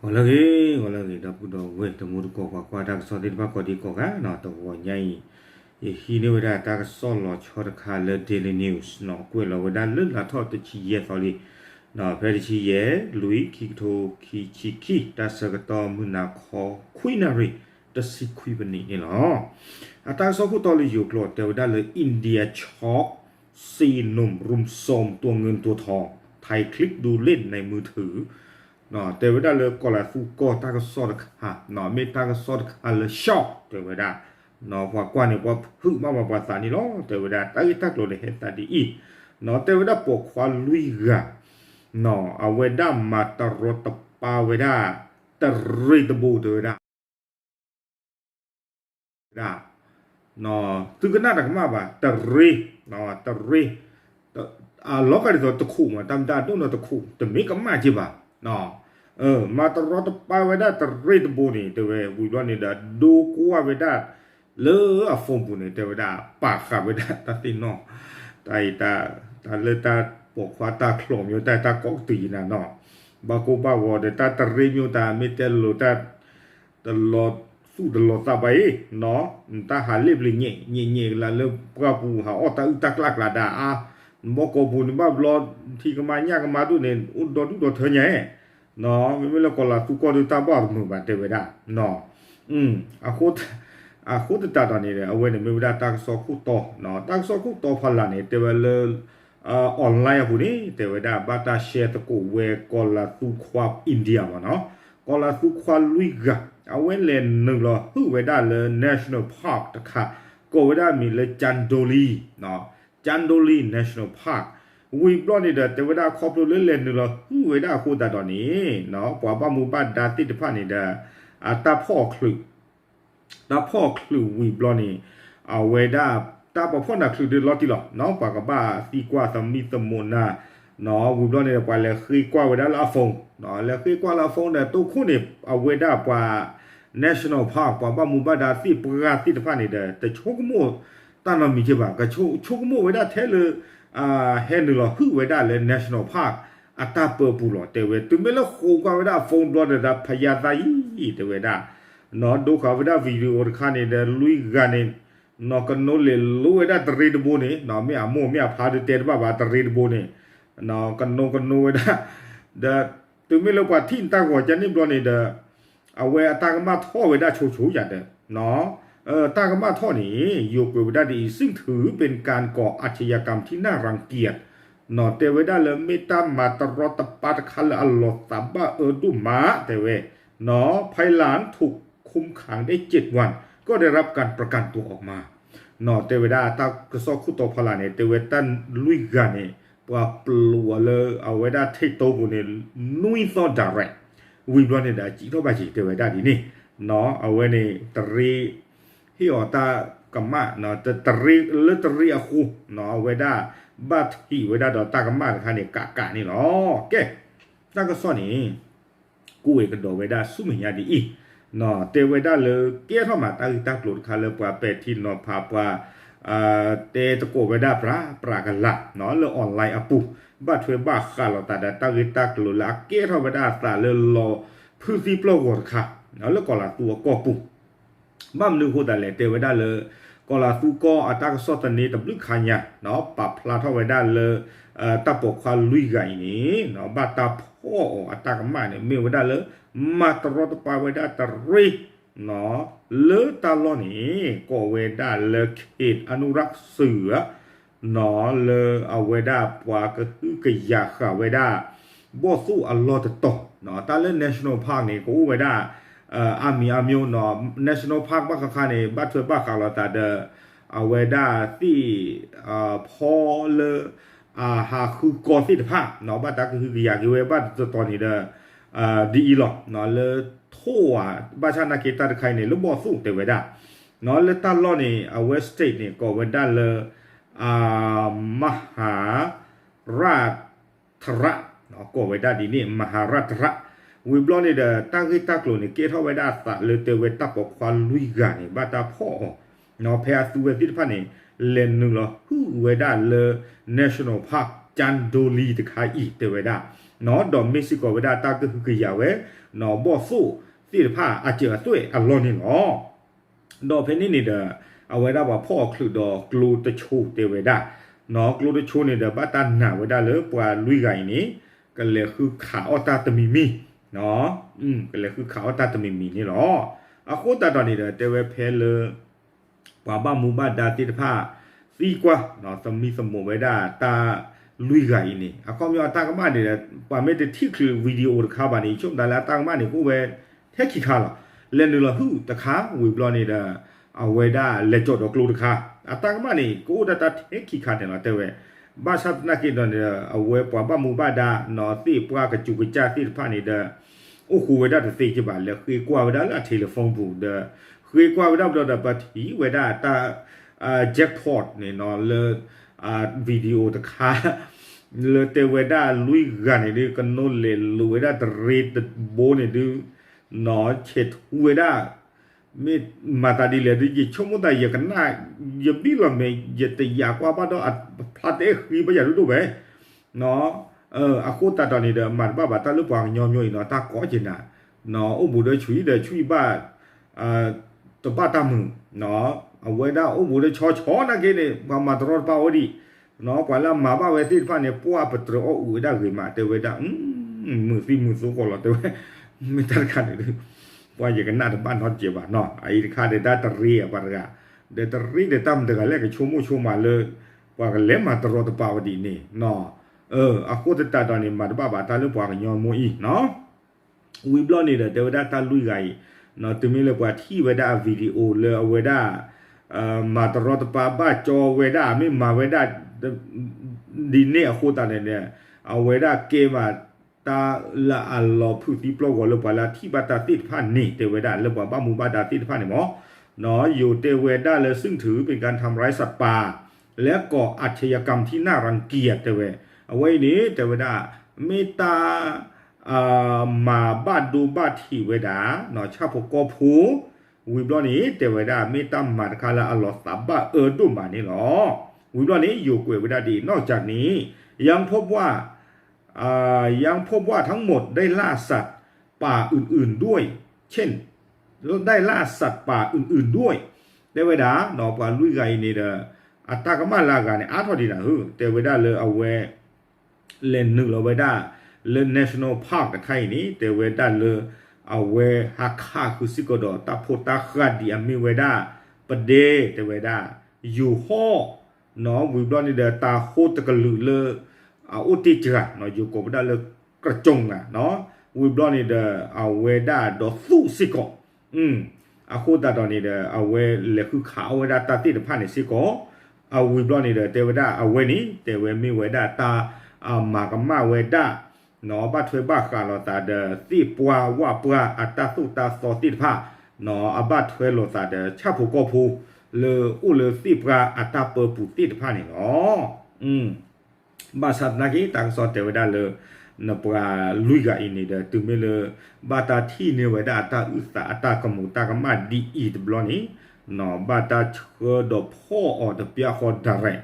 ဂီၤလၢအဂ့ၤ ဂီၤလၢအဂ့ၤ ဒီပုၢ်ဒီဝဲၢ် တံၤသကိး ပှၤကွၢ်တၢ်ကစီၣ်သ့ၣ်တဖၣ် ကိးဒံကိးဂၤနီၤ, တဂီၤညါအံၤ ယဟံးန့ၢ်ဝဲဒၣ်တၢ်ကစီၣ်လီၤဆီတခါလၢ Daily News နီၤ, ကွဲးလီၤဝဲဒၣ်လၢလါထီၣ်တဆံယဲၢ်သီလံ, ဖဲတဆံယဲၢ် လွံၢ် ခံကထိခံဆံခံ တၢ်ဆၢကတီၢ်မုၢ်နၤခီ ခွံနၣ်ရံၣ် တဆံခွံပနံးန့ၣ်လီၤ. အတၢ်ကစီၣ်ခိၣ်တီလၢယိၤကျိာ် တဲဝဲဒၣ်လၢ India ช็อก สี่หนุ่มรุมโทรมตัวเงินตัวทอง ไทยคลิกดูเล่นในมือถือ တဲဝဲဒၣ်လၢကီၤလၤသူကီၢ်တၢ်ကစီၣ်တခါ, မ့ၢ်တၢ်ကစီၣ်တခါလၢ shock တဲဝဲဒၣ်, ပှၤကွၢ်န့ၣ် ပှၤဟုးမးပှၤသးန့ၣ်လီၤ. တဲဝဲဒၣ် တၢ်ဂ့ၢ်တၢ်ကျိၤန့ၣ် ဟဲသးဒ်အံၤ, တဲဝဲဒၣ်ပိာ်ခွါလွံၢ်ဂၤ, အဝဲဒၣ်မၤတရီတပါဝဲဒၣ် တရ့တဘိ တဲဝဲဒၣ် သုကနၣ်တၢ်ကမၣ်ဘၣ် တရ့, တရ့, အလီၤဂာ်ဒ်သိးတခိၣ်မး တၢ်မတၤဒိၣ်နီၤတခိၣ် တမ့ၢ်ကမၣ်က့ဘၣ်, မၤတရီတပါဝဲဒၣ်တရ့တဘိန့ၣ် တဲဝဲ ဝံၤဘျီန့ၣ်ဒီး ဒိကွၢ်ဝဲဒၣ် လၢအ phone ပူၤန့ၣ် တဲဝဲဒၣ် ပာ်ဃာ်ဝဲဒၣ်တၢ်သ့ၣ်နီၣ်, တၢ်အံၤ တၢ်လၢတၢ်ပိာ်ခွါတၢ်ချီးမ့ၢ် တၢ်တၢ်ကိးကတုၤယံၤနၤနီၤ, ဘၣ်ကိၢ်ဘၣ်ဂီၤဒီး တၢ်တရ့မ့ၢ်တၢ်မ့ၢ်တဲလိာ်တၢ် တလီၤသူၣ်တလီၤသးဘၣ်အံၤ, တၢ်ဟးလ့ၣ်ပျ့ၤညဲၣ် ညဲၣ်ညဲၣ်ကလၤလၢပှၢ်ပူၤ ဟးအီၣ်တၢ်အုၣ်တၢ်ကျၢ်ကျါဒၣ်အါ, ဘီကီၢ်ပူၤန့ၣ် ဘၣ်ဘျီ ထံကမါညၣ်ကမါဒိၣ်န့ၣ် အိၣ်ဒီဒူၣ်ဒီထၢညါ, မ့မ့ၢ်လၢကီၤလၤသူကီၢ်ဒီး တၢ်ဘၣ်အီၤတမုာ်ဘၣ် တဲဝဲဒၣ်, အဃိသတးဒီးန့ၣ် အဝဲန့ၣ်မ့ၢ်ဝဲဒၣ်တၢ်ကစီၣ်ခိၣ်တီ, တၢ်ကစီၣ်ခိၣ်တီဖီလာ်န့ၣ် တဲဝဲလၢ online အပူၤန့ၣ် တဲဝဲဒၣ် ဘၣ်တၢ် share သကိးဝဲ ကီၤလၤသူခွါ India မ့ၢ်နီၤ, ကီၤလၤသူခွါလွံၢ်ဂၤ အဝဲလဲၤနုာ်လီၤဟုၣ်ဝဲဒၣ်လၢ National Park တခါ, ကိးဝဲဒၣ်မံၤလၢ Chandoli, Chandoli National Park, ဝံၤဘျီန့ၣ်ဒီး တဲဝဲဒၣ်ခီဖျိလၢလဲၤနုာ်လီၤဟုၣ်ဝဲဒၣ်အဃိသတးဒီးန့ၣ် ပှၤဘၣ်မူဘၣ်ဒါသ့ၣ်တဖၣ်န့ၣ်ဒီး အတၢ်ဖီၣ်ချုး တၢ်ဖီၣ်ချုးဝံၤဘျီန့ၣ် အဝဲဒၣ် တၢ်ပှၤဖီၣ်နၢ်ချုးဒ်လီၤတံၢ်လီၤ, ပှၤကဘၣ်သံကွၢ်သမံသမိးနၤ, ဝံၤဘျီန့ၣ်ဒီး ပှၤလဲၤဃ့ကွၢ်ဝဲဒၣ်လၢအ phone, လဲၤဃ့ကွၢ်လၢအ phone ဒီး တိခိၣ်န့ၣ် အဝဲဒၣ်ပှၤ National Park ပှၤဘၣ်မူဘၣ်ဒါသ့ၣ်ပှၢ်သ့ၣ်တဖၣ်န့ၣ်ဒီး တဆိကမိၣ်တၢ်နီတမံၤက့ဘၣ်, ကဆိကမိၣ်ဝဲဒၣ်ထဲလၢ ဟဲနုာ်လီၤဟုၣ်ဝဲဒၣ်လၢ National Park အတၢ်ပၢပူၤလီၤ တဲဝဲ, တုၤမ့ၢ်လၢဃိးကွၢ်ဝဲဒၣ်အ phone ဘျီဒီး ဖယါသးယံာ် တဲဝဲဒၣ်, ဒိဃာ်ဝဲဒၣ် video တခါန့ၣ်ဒီး လွံၢ်ဂၤန့ၣ် နီၢ်ကနိလ့ၤလိဝဲဒၣ်တရ့တဘိန့ၣ်, မ့ၢ်အမိၢ်မ့ၢ်အဖါဒုးတဲတဘၣ်ဘၣ် တရ့တဘိန့ၣ်, ကနိကနိဝဲဒၣ်, ဒီးတုၤမ့ၢ်လၢပှၤထံၣ်တၢ်ဂီၤကန့ၣ်ဘျီန့ၣ်ဒီး အဝဲအတၢ်ကမၣ်ထီၣ်ဝဲဒၣ်ဆိဆိယၤဒီး တၢ်ကမၣ်ထီၣ်န့ၣ် ယိၤကွဲးဝဲဒၣ်ဒ်အံၤ ซึ่งถือเป็นการก่ออาชญากรรมที่น่ารังเกียจ နီၢ် တဲဝဲဒၣ်လၢမ့ၢ်တၢ်မၤတရီတပါတခါလၢအလီၤသးဘၣ်အၢဒိၣ်မး တဲဝဲ, နီၢ် ภายหลังถูกคุมขังได้เจ็ดวันก็ได้รับการประกันตัวออกมา နီၢ် တဲဝဲဒၣ်တၢ်ကစီၣ်ခိၣ်တီဖီလာ်န့ၣ် တဲဝဲတၢ်လွံၢ်ဂၤန့ၣ် ပှၤပျိးအီၤလၢအဝဲဒၣ်ထံၣ်တိပူၤန့ၣ် နွံသီ direct ဝံၤဘျီန့ၣ်ဒီး စံးထီၣ်ဘၣ်က့ၤ တဲဝဲဒၣ်ဒ်န့ၣ်, နီၢ် အဝဲန့ၣ် တရ့ ဟ့ၣ်အီၤတၢ်ကမၣ် တရ့ လၢတရ့အဃိ နီၢ် အဝဲဒၣ် ဘၣ်ထံးဝဲဒၣ်ဒီးတၢ်ကမၣ်တခါန့ၣ် ကးကးန့ၣ်လီၤ. ကဲ တၢ်ကစီၣ်န့ၣ် ကူဝဲကဒီးဝဲဒၣ်ဆူမဲာ်ညါဒ်အံၤ, နီၢ် တဲဝဲဒၣ်လၢကဲထီၣ်မးတၢ်ဂ့ၢ်တၢ်ကျိၤတခါလၢပှၤပဲာ်ထံနီၤဖးပှၤ တဲသကိးဝဲဒၣ်ပြးပြးကလာ် နီၢ် လၢ online အပူၤ ဘၣ်ထွဲဘၣ်ဃးလိာ်သးဒီးတၢ်ဂ့ၢ်တၢ်ကျိၤလၢအကဲထီၣ်ဝဲဒၣ်အသးလၢလီၤဖုသံပျီၢ်ဂီၤတခါ နီၢ် လၢကီၤလၤသူအကီၢ်ပူၤ ဘၣ်မနုၤအဃိသတးလဲၣ် တဲဝဲဒၣ်လၢ ကီၤလၤသူကီၢ်အတၢ်ကစီၣ်သန့တဘျုးခါညါ နီၢ် ပာ်ဖျါထီၣ်ဝဲဒၣ်လၢ တၢ်ပိာ်ခွါလွံၢ်ဂၤအံၤန့ၣ် နီၢ် ဘၣ်တၢ်ဖီၣ်အီၤအတၢ်ကမၣ်န့ၣ် မ့ၢ်ဝဲဒၣ်လၢ မၤတရီတပါဝဲဒၣ်တရ့ နီၢ် လၢတၢ်လီၢ်န့ၣ် ကိးဝဲဒၣ်လၢ เขตอนุรักษ์เสือ နီၢ် လၢအဝဲဒၣ်ပှၤကဟုကယာ်ဃာ်ဝဲဒၣ် ဘီၣ်သိၣ်အလီၢ်တတီၤ နီၢ် တၢ်လၢ National Park န့ၣ် ကအိၣ်ဝဲဒၣ် အါမံၤအါမျိုး နီၢ် National Park ဘၣ်ဃးဃးန့ၣ် ဘၣ်ထွဲဘၣ်ဃးလိာ်သးဒီး အဝဲဒၣ်သ့ၣ် ဖီလၢ အဟးဃုကီၢ်သ့ၣ်တဖၣ် နီၢ် ဘၣ်တၢ်ကဟုကယာ်က့ၤဝဲဘၣ်တတီၤန့ၣ်ဒီး ဒ်အံၤလီၤ နီၢ် လၢထိၣ်ဧါ ဘၣ်ဆၣ်နာ်က့တၢ်တခါအံၤန့ၣ် လၢဘီၣ်သိၣ်တဲဝဲဒၣ် နီၢ် လၢတၢ်လီၢ်န့ၣ် အဝဲ state န့ၣ် ကိးဝဲဒၣ်လၢ မဟာราช ထရ ကိးဝဲဒၣ်ဒ်န့ၣ် မဟာราชထရ ဝံၤဘျီန့ၣ်ဒီး တၢ်ဂ့ၢ်တၢ်ကျိၤန့ၣ် ကဲထီၣ်ဝဲဒၣ်အသးလၢတဲဝဲတၢ်ပိာ်ခွါလွံၢ်ဂၤန့ၣ် ဘၣ်တၢ်ဖီၣ်အီၤ နီၢ် ဖဲအသုဝဲသ့ၣ်တဖၣ်န့ၣ် လဲၤနုာ်လီၤဟုၣ်ဝဲဒၣ်လၢ National Park ကၠၣ်ဒိလံတခါအံၤ တဲဝဲဒၣ် ဒီးမ့ၢ်စ့ၢ်ကီးဝဲဒၣ်တၢ်ကဟုကယာ်ဝဲ ဘီၣ်သိၣ်သ့ၣ်တဖၣ်အစၢၤအသွဲၣ်အလီၢ်န့ၣ်လီၤ. ဒီးဖဲန့ၣ်န့ၣ်ဒီး အဝဲဒၣ်ပှၤဖီၣ်အီၤချုးဒီးကျိတဆိတဲဝဲဒၣ်, ကျိတဆိန့ၣ်ဒီး ဘၣ်တၢ်နာ်ဝဲဒၣ်လၢပှၤလွံၢ်ဂၤအံၤန့ၣ် ကလဲၤဃုခးအီၣ်တၢ်တမံၤမံၤ, ကလဲၤဃုခးအီၣ်တၢ်တမံၤမံၤန့ၣ်လီၤ. အဃိသတးဒီးန့ၣ်ဒီး တဲဝဲဖဲလၢ ပှၤဘၣ်မူဘၣ်ဒါသ့ၣ်တဖၣ် သံကွၢ် သမံသမိးဝဲဒၣ်တၢ်လွံၢ်ဂၤအံၤန့ၣ် အခီပညီအတၢ်ကမၣ်န့ၣ်ဒီး ပှၤမ့ၢ်တထံၣ်ချုး video တခါဘၣ်န့ၣ် ဆိကမိၣ်တၢ်လၢအတၢ်ကမၣ်န့ၣ် ကအိၣ်ဝဲထဲခံခါလီၤ. လဲၤနုာ်လီၤဟုၣ်တခါ ဝံၤဘျီန့ၣ်ဒီး အဝဲဒၣ်လဲၤကၠီၣ်ဒီးကျိတခါ, အတၢ်ကမၣ်န့ၣ် ကအိၣ်ဒၣ်တၢ်ထဲခံခါန့ၣ်လီၤ တဲဝဲ. ဘၣ်ဆၣ်သနာ်က့ဒီးန့ၣ်ဒီး အဝဲပှၤဘၣ်မူဘၣ်ဒါ သ့ၣ်ပှၢ်ကစူးကစၢ်သ့ၣ်တဖၣ်န့ၣ်ဒီး အိၣ်ဃူဝဲဒၣ်တသ့က့ဘၣ် လဲၤဃ့ကွၢ်ဝဲဒၣ်လၢအ telephone ပူၤဒီး ဃ့ကွၢ်ဝဲဒၣ်ဘျီဒီး ပထံၣ်ဝဲဒၣ်တၢ် jackpot န့ၣ်လီၤ လၢ video တခါ လၢတဲဝဲဒၣ်လွံၢ်ဂၤန့ၣ်ဒုး ကနိလဲၤလိာ်ဝဲဒၣ်တရ့တဘိန့ၣ်ဒုး ဆဲးထူဝဲဒၣ် မ့ၢ်မၤသးဒ်လဲၣ်ဒုး ယဆိကမိၣ်သးယကနၣ် ယဘံၣ်လီၤမဲာ် ယတယာ်ကွၢ်ဘၣ်ဒီး အဖျါတအဲၣ်ဃံဘၣ်ယၤဒိၣ်ဒိၣ်ဝဲ အဃိသတးဒီးန့ၣ်ဒီး မၤတဘၣ်ဘၣ်တၢ်လၢပှၤကညီမ့ၢ်အံၤနီၤ တၢ်ကိးက့ၤနၤ အိၣ်ဘူးဒီးဆူၣ်ဒီးဆူၣ်ဘၣ် တဘၣ်တၢ်မုာ် အဝဲဒၣ်အိၣ်ဘူးဒီးဆီဆီနာ်က့န့ၣ် ပှၤမၤတရီတပါအီၤဒံး ပှၤလၢအမၤဘၣ်ဝဲသ့ၣ်တဖၣ်န့ၣ် ပှၢ်ပတြၢၤအီၣ်အုးဝဲဒၣ်ဂ့ၤမး တဲဝဲဒၣ် မုာ်သံမုာ်သီကီးလီၤ တဲဝဲ မ့ၢ်တၢ်တခါန့ၣ်ဒုး ပှၤယကနၣ်တဘၣ်နီတစဲးဘၣ်နီၤ အအံၤတခါဒီးတၢ်တရ့အပှၤတဂၤ ဒီးတရ့ဒီးတၢ်မတဂၤလဲၣ်ကဆိကမိၣ်ဆိကမးလၢ ပှၤကလဲၤမၤတရီတပါဝဲဒ်န့ၣ် အဃိသတးဒီးန့ၣ် မၤတဘၣ်ဘၣ်တၢ်လၢပှၤကညီမ့ၢ်အံၤနီၤ ဝံၤဘျီန့ၣ်ဒီး တဲဝဲဒၣ်တၢ်လွံၢ်ဂၤအံၤ တုၤမ့ၢ်လၢပှၤထံၣ်ဝဲဒၣ်အ video လၢအဝဲဒၣ် မၤတရီတပါဘၣ်ကၠီဝဲဒၣ် မ့ၢ်မၤဝဲဒၣ် ဒ်န့ၣ်အဃိသတးန့ၣ်ဒီး အဝဲဒၣ်ကဲဘၣ်တၢ်လၢအလီၤဖုၣ်သံပျီဂီၤလၢပှၤလၢအထံၣ်ဘၣ်တၢ်သ့ၣ်တဖၣ်န့ၣ် တဲဝဲဒၣ်လၢပှၤဘၣ်မူဘၣ်ဒါသ့ၣ်တဖၣ်န့ၣ်မ့ၢ် ယိၤတဲဝဲဒၣ်လၢ ซึ่งถือเป็นการทำร้ายสัตว์ป่า และก่ออาชญากรรมที่น่ารังเกียจ တဲဝဲ အဝဲအံၤန့ၣ် တဲဝဲဒၣ် မ့ၢ်တၢ် မၤဘၣ်ဒိဘၣ်ထံးဝဲဒၣ် ဆၣ်ဖိကီၢ်ဖိ ဝံၤဘျီန့ၣ် တဲဝဲဒၣ် မ့ၢ်တၢ်မၤတခါလၢအလီၤသးဘၣ်အၢဒိၣ်မးန့ၣ်လီၤ. ဝံၤဘျီန့ၣ် ယိၤကွဲးဝဲဒၣ်ဒ်အံၤ นอกจากนี้ ยังพบว่า ยังพบว่าทั้งหมดได้ล่าสัตว์ป่าอื่นๆด้วย เช่น ได้ล่าสัตว์ป่าอื่นๆด้วย တဲဝဲဒၣ် ပှၤလွံၢ်ဂၤအံၤန့ၣ်ဒီး အတၢ်ကမၣ်လၢအဂၤန့ၣ် အါထီၣ်ဒံးနၤဧၢ, တဲဝဲဒၣ်လၢအဝဲ လဲၤနုာ်လီၤဝဲဒၣ် လၢ National Park တခါအံၤန့ၣ် တဲဝဲဒၣ်လၢ အဝဲဟးခးဃုာ်စ့ၢ်ကီးဒီးတၢ်ဖိတၢ်ဃၢ်ဒ်အမ့ၢ်ဝဲဒၣ် ပဒဲ တဲဝဲဒၣ် ယိၤဟီၣ် ဝံၤဘျီန့ၣ်ဒီး တၤဟိတကလုာ်လၢ အအိၣ်တ့ၢ်စှၤ ယိၤကိးဝဲဒၣ်လၢ ကကၠိၣ် ဝံၤဘျီန့ၣ်ဒီး အဝဲဒၣ်ဒီးသူၣ်စ့ၢ်ကီး အဃိသတးဒီးန့ၣ်ဒီး အဝဲလဲၤဃုခးအီၣ်ဝဲဒၣ်တၢ်သ့ၣ်တဖၣ်န့ၣ်စ့ၢ်ကီး, အဝံၤဘျီန့ၣ်ဒီး တဲဝဲဒၣ်အဝဲန့ၣ် တဲဝဲမ့ၢ်ဝဲဒၣ်တၢ် မၤကမၣ်ဝဲဒၣ် ဘၣ်ထွဲဘၣ်ဃးလိာ်သးဒီး သ့ၣ်ပှၢ်ဝၣ်ပှၢ်အတၢ်သိၣ်တၢ်သီသ့ၣ်တဖၣ် အဘၣ်ထွဲလိာ်သးဒီး ဆၣ်ဖိကီၢ်ဖိ လၢအိၣ်လၢသ့ၣ်ပှၢ်အတၢ်ပၢပူၤသ့ၣ်တဖၣ်န့ၣ်လီၤ. ဘၣ်ဆၣ်သနာ်က့ တၢ်ကစီၣ်တဲဝဲဒၣ်လၢ နပှၤလွံၢ်ဂၤအံၤန့ၣ်ဒီး တုၤမ့ၢ်လၢ ဘၣ်တၢ်ထံၣ်န့ၢ်ဝဲဒၣ်အတၢ်အုၣ်သးအတၢ်ကမူၤတၢ်ကမၣ်ဒ်အံၤတဘျီန့ၣ် ဘၣ်တၢ်ဆှၢဒီးဖီၣ်အီၤတပျၢ်ဃီ direct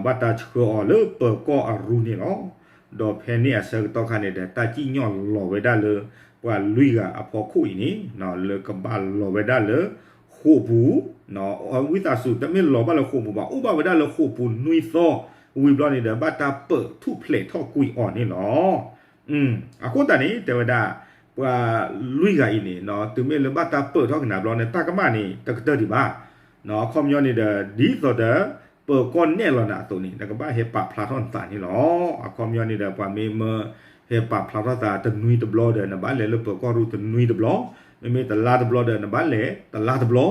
ဘၣ်တၢ်ဆှၢအီၤလၢပၢၤကီၢ်အရူန့ၣ်လီၤ. ဒီးဖဲန့ၣ်အဆၢကတီၢ်ခါန့ၣ်ဒီး တၢ်စံၣ်ညီၣ်လီၤဝဲဒၣ်လၢ ပှၤလွံၢ်ဂၤအဖီခိၣ်အံၤန့ၣ် လၢကဘၣ်လီၤဝဲဒၣ်လၢ ဃိာ်ပူၤ ဝံသးစူၤ တမ့ၢ်လီၤဘၣ်လၢဃိာ်ပူၤဘၣ် အိၣ်ဘၣ်ဝဲဒၣ်လၢဃိာ်ပူၤနွံသီ ဝံၤဘျီန့ၣ်ဒီး ဘၣ်တၢ်ပၢၢ်ထူၣ်ဖျဲးထီၣ်ကွံာ်အီၤန့ၣ်လီၤ. အဃိသတးန့ၣ် တဲဝဲဒၣ် ပှၤလွံၢ်ဂၤအံၤန့ၣ် တုၤမ့ၢ်လၢဘၣ်တၢ်ပၢၢ်ထီၣ်က့ၤနၤဘျီန့ၣ် တၢ်ကမၣ်န့ၣ် တကတၢၢ်ဒံးဘၣ်. အခီပညီန့ၣ်ဒီး ဒ်သိးဒီး ပၢၤကီၢ်နဲၣ်လီၤနၤအသိးန့ၣ် နကဘၣ်ဟဲပာ်ဖျါထီၣ်နသးန့ၣ်လီၤ. အခီပညီန့ၣ်ဒီး ပှၤမ့ၢ်မၢ ဟဲပာ်ဖျါထီၣ်သးတနွံတဘျီဒီး နဘၣ်လဲၤလၢပၢၤကီၢ်ရူၢ်တနွံတဘျီ, မ့မ့ၢ်တလါတဘျီဒီး နဘၣ်လဲၤတလါတဘျီ.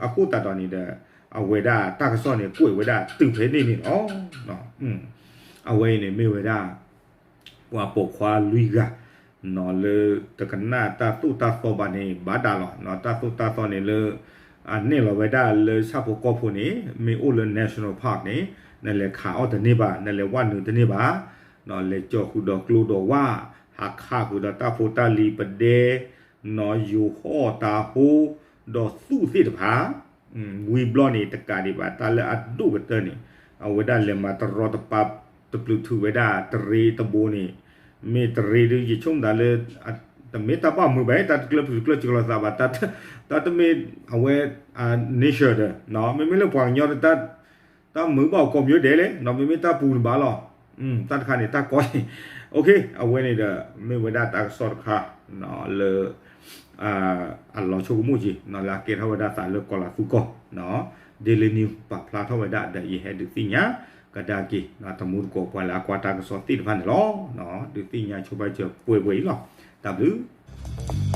အဃိသတးဒီးန့ၣ်ဒီး အဝဲဒၣ်တၢ်ကစီၣ်န့ၣ် ကွဲးဝဲဒၣ်တုၤဖဲန့ၣ်န့ၣ်လီၤ. အဝဲအံၤန့ၣ်မ့ၢ်ဝဲဒၣ် ပှၤပိာ်ခွါလွံၢ်ဂၤ လၢတကနၣ်တၢ်သိၣ်တၢ်သီဘၣ်န့ၣ် ဘၣ်ဒၣ်လီၤ. တၢ်သိၣ်တၢ်သီန့ၣ်လၢ အနဲၣ်လီၤဝဲဒၣ်လၢဆၣ်ဖိကီၢ်ဖိန့ၣ် မ့ၢ်အိၣ်လၢ National Park န့ၣ် နလဲၤခးအီၣ်တန့ၢ်ဘၣ်, နလဲၤဝဲနုာ်တန့ၢ်ဘၣ်, လဲၤကၠီၣ်ဃုာ်ဒီးကျိဒီးဝၣ်, ဟးခးဃုာ်ဒီးတၢ်ဖိတၢ်လံၤပဒဲ, ယိၤဟီၣ်တၤဟိ ဒီးသူၣ်သ့ၣ်တဖၣ် ဝံၤဘျီန့ၣ် တကးဒံးဘၣ် တၢ်လၢအဒိၣ်ကတၢၢ်န့ၣ် အဝဲဒၣ်လဲၤမၤတရီတပါ တပျုးထုးဝဲဒၣ်တရ့တဘိန့ၣ် မ့ၢ်တရံးဒီး ယဆိကမိၣ်သးလၢ တမ့ၢ်တၢ်ဘၣ်မုာ်ဘၣ် တၢ်တကျၢၤပျုၤတကျၢၤစှၤလိာ်သးဘၣ်, တၢ်တမ့ၢ်အဝဲ nature ဒီး မ့မ့ၢ်လၢပှၤကညီဒီး တၢ်မုာ်ဘၣ်အိၣ်ကိးမံၤဒဲးလဲၣ်, မ့မ့ၢ်တၢ်ပူၤန့ၣ်ဘၣ်လီၤ. တၢ်တခါန့ၣ် တၢ်ကီအံၤ, အဝဲန့ၣ်ဒီး မ့ၢ်ဝဲဒၣ်တၢ်ကစီၣ်တခါ လၢ အလီၤဆိကမိၣ်က့ၤ လၢအကဲထီၣ်ဝဲဒၣ်သးလၢကီၤလၤသူကီၢ် Daily News ပာ်ဖျါထီၣ်ဝဲဒၣ်ဒီး ယဟဲဒုးသ့ၣ်ညါကဒါက့ၤ တမူတကိးပှၤလၢအကွၢ်တၢ်ကစီၣ်သ့ၣ်တဖၣ်န့ၣ်လီၤ. ဒုးသ့ၣ်ညါဆိပာ်စၢၤပှဲၤပှဲၤအံၤလီၤ. တၢ်ဘျုး